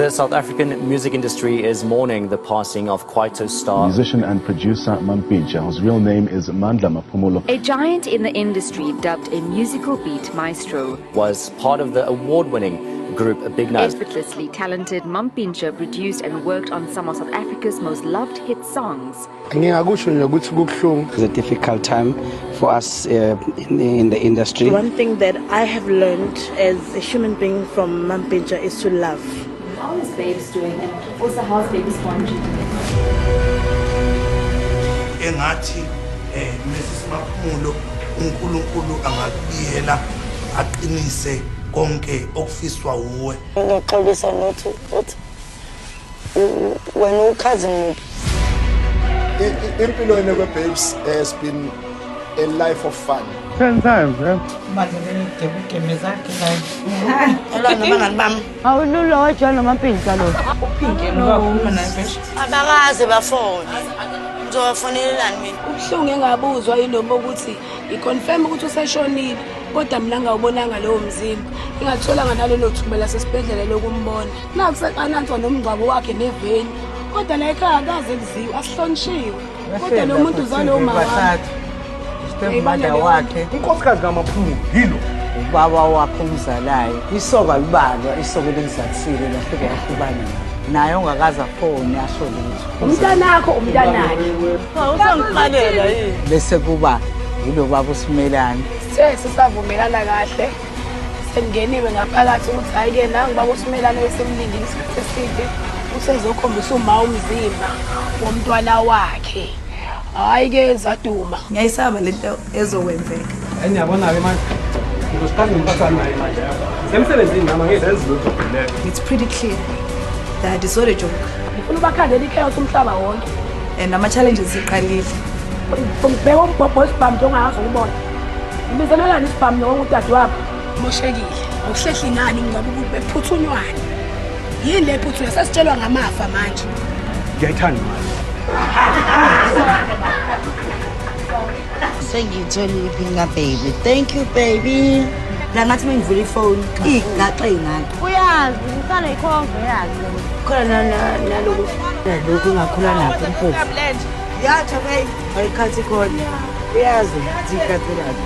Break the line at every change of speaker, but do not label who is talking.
The South African music industry is mourning the passing of Kwaito star
musician and producer Mampintsha, whose real name is Mandla Maphumulo.
A giant in the industry dubbed a musical beat maestro.
Was part of the award-winning group Big Nuz.
Effortlessly talented, Mampintsha produced and worked on some of South Africa's most loved hit songs.
Ngingakusho nje ukuthi kubuhlungu.
It's a difficult time for us in the industry.
One thing that I have learned as a human being from Mampintsha is to love.
How is Babes doing, and also how's Baby Spongy doing?
Engathi Mrs Maphumulo, uNkulunkulu angakubiyela, aqinise konke okufiswa uwe.
Ngiyaxolisa nothi uthi wena u-cousin muphi?
Impilo yene kwe-Babes has been a life of fun.
10 times, yeah?
Hello nabangani bami.
Awulula wajwayela noMampintsha lo.
Abakaze bafone. Ngizobafonelelani mina?
Ubuhlungu engabuzwa yinoma ukuthi i-confirm ukuthi useshonile, kodwa mina ngawubonanga lowo mzimba, ngingatholanga nalelo thuba lasesibhedlela lokumbona. Nakuseqananzwa nomngcwabo wakhe neveni, kodwa la ekhaya akaze kuziwe, asihlonishiwe, kodwa lo muntu uzalwe uma wami.
Stepmother wakhe.
Unkosikazi kaMaphumulo yilo.
Ubaba wakhe omzalayo, isoka libalwa, isoka elikuzalisile, lafike yahlukana naye, ongakaze afone asho lutho.
Umntanakho, umntanakhe.
Usangixalela yini?
Bese kuba yilo baba uSimelane.
Sithe sisavumelana kahle, sengeniwe ngaphakathi ukuthi hhayi-ke nangu baba uSimelane besemlindile isikhathi eside, usezokhombisa uma umzimba womntwana wakhe. Hhayi-ke, zaduma.
Ngiyayisaba lento ezokwenzeka.
Niyabona-ke manje ngizosiqala ngimphathani naye manje semsebenzini nami angizenzi lutho.
It's pretty clear that it's not a joke.
Ngifuna ubakhandela i-chaos umhlaba wonke.
And ama-challenges iqalile.
Ngibheka umbhobho wesibhamu nje ongazi ukubona. Ngibizelelani isibhamu njengoba udadewabo moshekile awuhlehli ngani ngoba bephuthunywana yini le phuthunywa sesitshelwa ngamafa manje.
Ngiyayithanda imali.
Sengiyitholile i-pin ka-baby. Thank you, baby. La ngathi uma ngivula ifoni igaxe ingane.
Uyazi ngisana ikhombe yazi.
Khona naloku nalokhu ungakhula nakho mfowethu. Yatsho babe, ayikhathi khona. Uyazi zikhathelaphi.